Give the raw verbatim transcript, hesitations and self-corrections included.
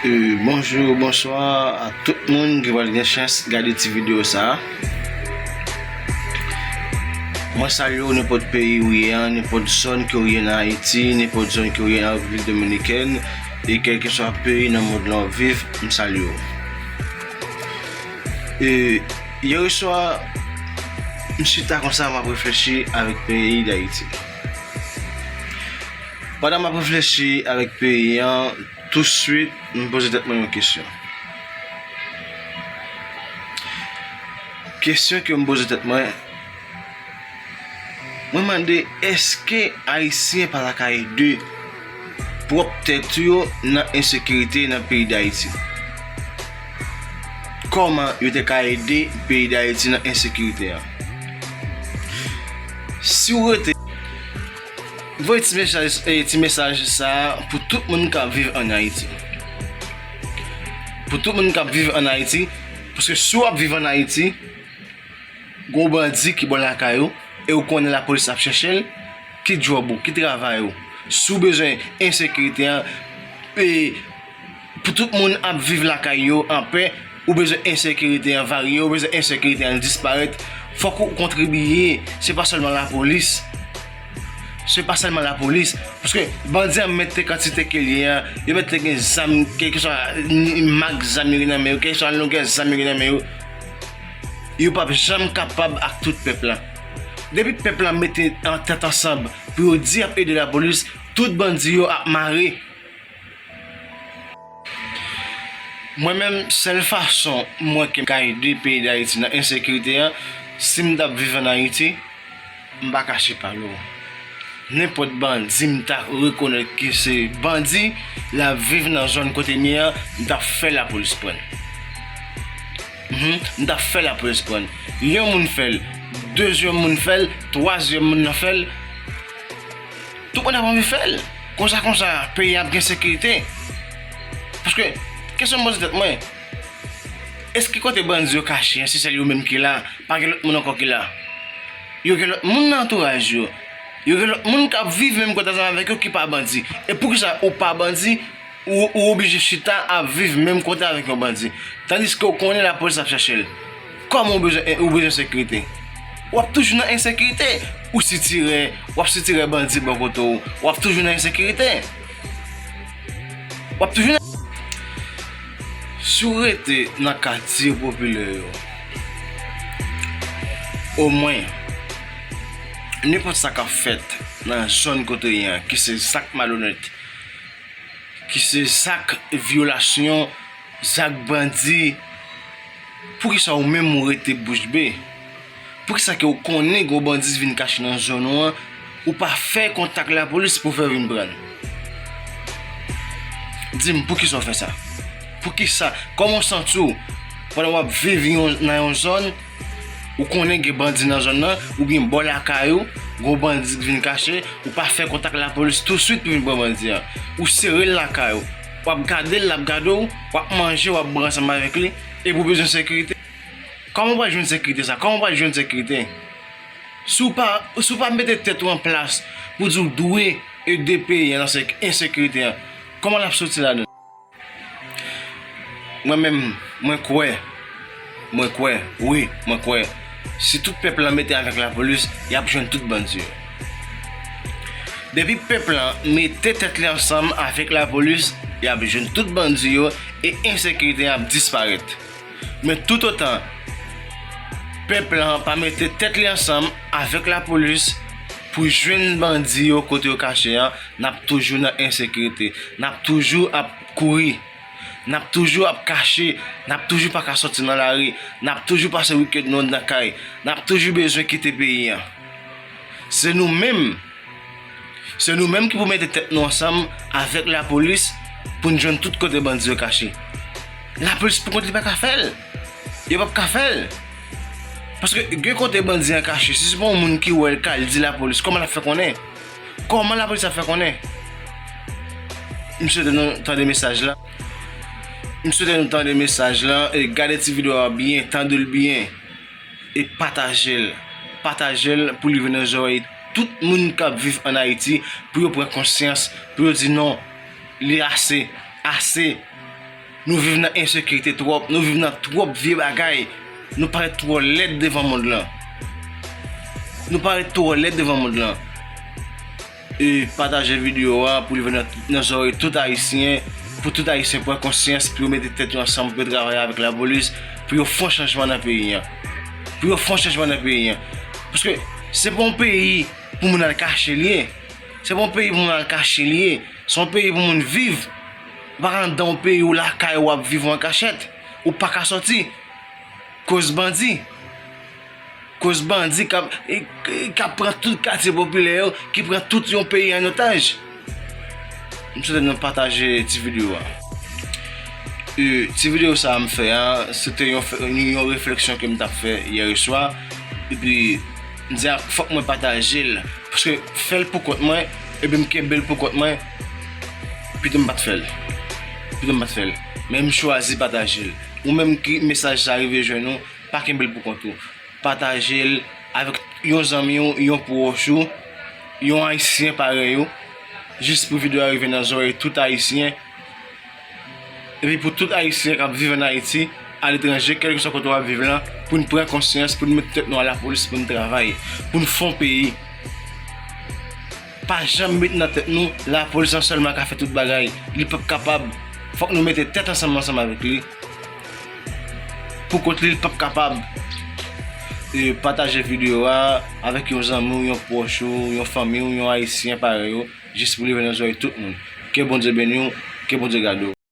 Euh, bonjou, bonswa a tout moun ki pral gen chans gade ti videyo sa a. Mwen salye w nenpòt peyi ou ye a, nenpòt zòn ke w ye nan Ayiti, nenpòt zòn ke w ye nan Repiblik Dominikèn, e kèlkeswa peyi nan mond lan w ap viv, m salye w. E yè swa, m chita konsa, m ap reflechi avèk peyi Dayiti. Pandan m ap reflechi avèk peyi an, touswit, m poze tèt mwen yon kesyon. Kesyon ke m poze tèt mwen, mwen mande, èske Ayisyen pa ta ka ede pwòp tèt yo nan ensekirite nan peyi Dayiti? Kòman yo te ka ede peyi Dayiti nan ensekirite a? Si w rete, voye ti mesaj, eh, ti mesaj sa a pou tout moun k ap viv ann Ayiti. Pou tout moun k ap viv ann Ayiti, paske si w ap viv ann Ayiti, gon bandi ki bò lakay ou, e ou konnen lapolis ap chèche l, ki djòb ou, ki travay ou? Si w bezwen ensekirite an, e pou tout moun ap viv lakay yo anpè, ou bezwen ensekirite an varye, ou bezwen ensekirite an disparèt, fòk ou kontribiye. Se pa sèlman lapolis. Se pa sèlman lapolis. Paske bandi an mete kantite ke l ye a, yo mete gen zam, kèlkeswa mak zam yo gen nan men yo, kèlkeswa longè zam yo gen nan men yo, yo p ap janm kapab ak tout pèp la. Depi pèp la mete an tèt ansanm pou yo di y ap ede lapolis, tout bandi yo ap mare. Mwen menm, sèl fason m wè ke m ka ede peyi Dayiti nan ensekirite an, si m t ap viv ann Ayiti, m pa kache pale w. Nenpòt bandi m ta rekonèt ke se bandi, l ap viv nan zòn kote m ye a, m t ap fè lapolis pran l. Mhm, m t ap fè lapolis pran l. Yon moun fè l, dezyèm moun fè l, twazyèm moun nan fè l. Tout moun ap anvi fè l. Konsa, konsa, peyi a ap gen sekirite. Paske, kesyon m poze tèt mwen, èske kote bandi yo kache an, se sèl yo menm ki la? Pa gen lòt moun ankò ki la? Yo gen lòt moun nan antouraj yo. Yo gen lòt moun k ap viv menm kote ansanm avèk yo ki pa bandi. E poukisa ou pa bandi, ou, ou oblije chita ap viv menm kote avèk yon bandi? Tandiske ou konnen lapolis ap chèche l. Kòman ou bezwen, ou bezwen sekirite? W ap toujou nan ensekirite. Ou sitirè, w ap sitirè bandi bò kote w. W ap toujou nan ensekirite. W ap toujou nan... Si w rete nan katye popilè yo, omwen, nenpòt sa k ap fèt nan zòn kote w ye an, ki se zak malonèt, ki se zak vyolasyon, zak bandi, poukisa ou menm ou rete bouch be? Poukisa ke ou konnen gon bandi vin kache nan zòn ou an, ou pa fè kontak lapolis pou fè vin pran l? Di m, poukisa w fè sa? Poukisa? Kòman w santi w pandan w ap viv yon, nan yon zòn, ou konnen gen bandi nan zòn nan, oubyen bò lakay ou, gon bandi k vin kache, ou pa fè kontak lapolis touswit pou vin pran bandi an? Ou sere l lakay ou, w ap gade l, l ap gade w, w ap manje, w ap bwè ansanm avèk li, epi w bezwen sekirite. Kòman w pral jwenn sekirite sa? Kòman w pral jwenn sekirite? Si w pa, si w pa mete tèt ou an plas pou di w dwe ede peyi an nan sek-, ensekirite an, kòman l ap soti ladan l? Mwen menm, mwen kwè, mwen kwè, wi, mwen kwè, si tout pèp lan mete avèk lapolis, y ap jwenn tout bandi yo. Depi pèp lan mete tèt li ansanm avèk lapolis, y ap jwenn tout bandi yo e ensekirite an ap disparèt. Men toutotan pèp lan pa mete tèt li ansanm avèk lapolis pou jwenn bandi yo kote yo kache an, n ap toujou nan ensekirite. N ap toujou ap kouri. N ap toujou ap kache. N ap toujou pa ka sòti nan lari. N ap toujou pase wikenn nou anndan kay. N ap toujou bezwen kite peyi an. Se nou menm Se nou menm ki pou mete tèt nou ansanm avèk lapolis pou n jwenn tout kote bandi yo kache. Lapolis pou kont li pa ka fè l. Yo p ap ka fè l. Paske gen kote bandi an kache, si se pa yon moun ki wè l k al di lapolis, kòman l ap fè konnen? Kòman lapolis ap fè konnen? M swete nou tande mesaj la. M swete nou tande mesaj la e gade ti videyo a byen, tande l byen. E pataje l. Pataje l pou li vin nan zòrèy tout moun k ap viv ann Ayiti, pou yo pran konsyans, pou yo di non, li ase, ase. Nou viv nan ensekirite twòp, nou viv nan twòp vye bagay. Nou parèt twò lèd devan mond lan. Nou parèt twò lèd devan mond lan. E pataje videyo a pou li rive nan, nan zòrèy tout Ayisyen, pou tout Ayisyen pran konsyans, pou yo mete tèt yo ansanm, pou yo travay avèk lapolis, pou yo fè yon chanjman nan peyi a. Pou yo fè yon chanjman nan peyi a. Paske se pa yon peyi pou moun al kache li ye. Se pa yon peyi pou moun al kache li ye. Se yon peyi pou moun viv. Ou pa ka anndan yon peyi ou lakay ou ap viv ou an kachèt. Ou pa ka sòti. Koz bandi. Koz bandi k ap, e, e, k ap pran tout katye popilè yo, ki pran tout yon peyi an otaj. M swete nou pataje ti videyo a. E, ti videyo sa a m fè a, se te yon, fè- yon refleksyon ke m t ap fè yè swa. Epi, m di, "A, fòk mwen pataje l." Paske fè l pou kont mwen, epi m kenbe l pou kont mwen, pito m pa t fè l. Pito m pa t fè l. Men m chwazi pataje l. Ou menm ki mesaj sa rive jwenn ou, pa kenbe l pou kont ou. Pataje l avèk yon zanmi w, yon pwòch ou, yon Ayisyen parèy ou, jis pou videyo a rive nan zòrèy tout Ayisyen. Epi pou tout Ayisyen k ap viv ann Ayiti, aletranje, kèlkeswa kote w ap viv lan, pou n pran konsyans, pou n met tèt nou a lapolis, pou n travay, pou n fè yon peyi. Pa janm met nan tèt nou, lapolis lan sèlman ka fè tout bagay. Li p ap kapab. Fòk nou mete tèt ansanm, ansanm avèk li. Pou kont li, li p ap kapab. E pataje videyo a avèk yon zanmi w, yon pwòch ou, yon fanmi w, yon Ayisyen parèy ou, jis pou li rive nan zòrèy tout moun. Ke Bondye beni w, ke Bondye gade w.